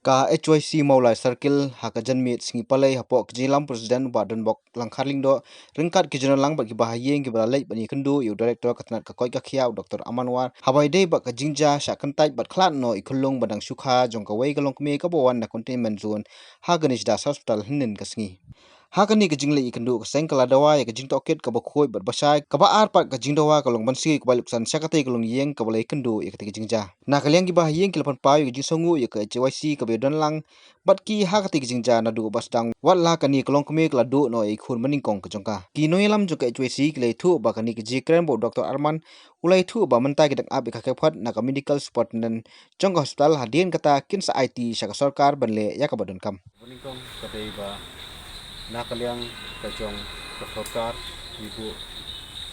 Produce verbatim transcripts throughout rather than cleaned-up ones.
Ka H Y C Mawlai Circle, ha ka janmiet sngi Palei, hapoh ka jingïalam President Bah Donbok Langkhar Lyngdoh, ryngkat ki jingdon lang bad ki bahaïing kiba la leit ban ïakynduh ïa u Director ka tnat ka koit ka khiah, u Doctor Aman War, haba ïadei bad ka jingjia shah kyntait bad khlad noh ïa i khunlung ba dang shu kha jong kawei ka longkmie kaba wan na containment zone ha kane ka jaka hospital hynnin ka sngi. Ha kane ka jingleit ïakynduh, ka seng ka la dawa ïa ka jingtohkit kaba khuid bad bashai, kaba ar pat ka jingdawa ka long ban siew ïa ka bai lutksan sha katei ka longïing kaba la ïakynduh ïa katei ka jingjia. Na ka liang ki bahaïing ki la pynpaw ïa ka jingsngewnguh ïa ka H Y C kaba ïadon lang bad ki ha katei ka jingjia, naduh ba sdang watla kane ka longkmie ka la duh noh ïa i khun banyngkong ka jong ka. Ki nongïalam jong ka H Y C ki la ïathuh ba kane ka jingkren bad u Doctor Arman u la ïathuh ba mynta ki dang ap ïa ka khepkhot na ka medical superintendent jong ka hospital, hadien kata kin sa aiti sha ka sorkar ban leh ïa kaba donkam. Banyngkong ka dei ba na ka liang ka jong ka sorkar ngi buh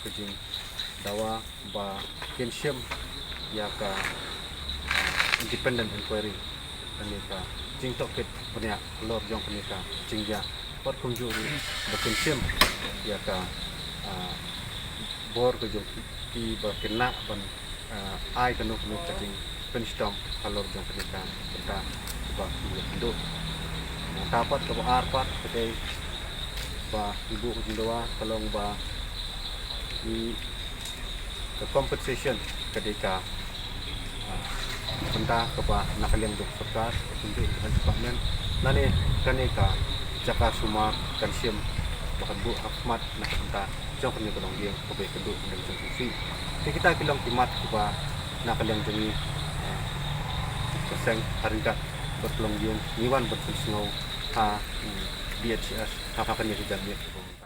ka jingdawa ba kin shim ïa ka, ah, independent inquiry kane ka jingtohkit bniah halor jong kane ka jingjia, bad kumjuh ruh ba kin shim ïa ka, ah, bor ka jong ki, ki ba kin lah ban, ah, ai kano kano ka jingpynshitom halor jong kane ka bynta kaba ngi ïakynduh. Nangta pat kaba ar pat ka dei ba ngi buh ka jingdawa ka long ba ngi, ka compensation ka dei ka, ah, bynta kaba na ka liang jong ka sorkar, ka kumjuh ka department, lane kane ka jaka sumar kan shim ba kan buh ha khmat na ka bynta jong kane ka longïing kaba ïakynduh hynnin jong ka shnong. Te kita ki long ki mat kiba na ka liang jong ngi, ah, ka seng ha ryngkat bad ka longïing ngi wan ban pynsngew ha, mm, D H S ha, ha kane ka janmiet kaba mynta.